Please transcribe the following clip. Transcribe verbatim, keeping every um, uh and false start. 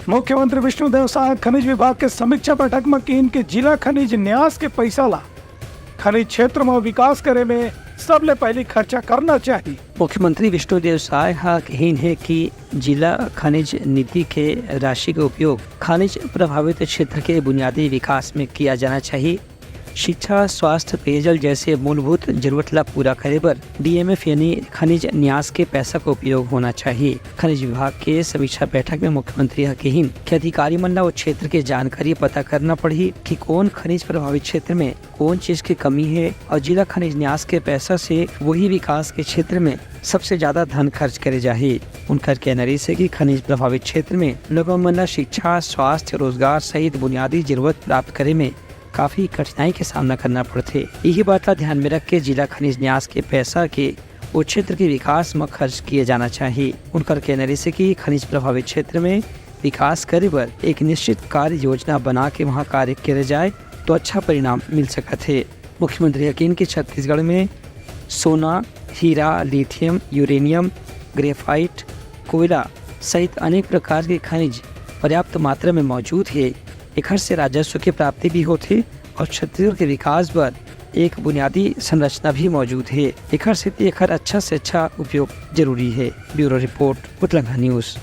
मुख्यमंत्री विष्णुदेव साय खनिज विभाग के समीक्षा बैठक म किहिन कि जिला खनिज न्यास के पैसा ला खनिज क्षेत्र म विकास करे में सबले पहिली खर्चा करना चाही। मुख्यमंत्री विष्णुदेव साय ह किहिन हे कि जिला खनिज निधि के राशि के उपयोग खनिज प्रभावित क्षेत्र के बुनियादी विकास में किया जाना चाहिए। शिक्षा, स्वास्थ्य, पेयजल जैसे मूलभूत जरूरत ला पूरा करे बर डीएमएफ यानी खनिज न्यास के पैसा का उपयोग होना चाहिए। खनिज विभाग के समीक्षा बैठक में मुख्यमंत्री ह किहिन कि अधिकारी मन ला वो क्षेत्र के जानकारी पता करना पड़ही कि कौन खनिज प्रभावित क्षेत्र में कौन चीज के कमी है और जिला खनिज न्यास के पैसा से वही विकास के क्षेत्र में सबसे ज्यादा धन खर्च करे जाही। उनकर कहना रहिस हे कि खनिज प्रभावित क्षेत्र में लोगों मन ला शिक्षा, स्वास्थ्य, रोजगार सहित बुनियादी जरूरत प्राप्त करे में काफी कठिनाई के सामना करना पड़थे। यही बात ला ध्यान में रख के जिला खनिज न्यास के पैसा के वो क्षेत्र के विकास म खर्च किए जाना चाहिए। उनकर कहना रहिस हे कि खनिज प्रभावित क्षेत्र में विकास करे बर एक निश्चित कार्य योजना बना के वहाँ कार्य करे जाए तो अच्छा परिणाम मिल सकत हे। मुख्यमंत्री ह किहिन कि छत्तीसगढ़ में सोना, हीरा, लिथियम, यूरेनियम, ग्रेफाइट, कोयला सहित अनेक प्रकार के खनिज पर्याप्त मात्रा में मौजूद हे। एखर से राजस्व के प्राप्ति भी होथे और छत्तीसगढ़ के विकास बर एक बुनियादी संरचना भी मौजूद हे। एखर सेती एखर अच्छा से अच्छा उपयोग जरूरी हे। Bureau report, Utlangha news.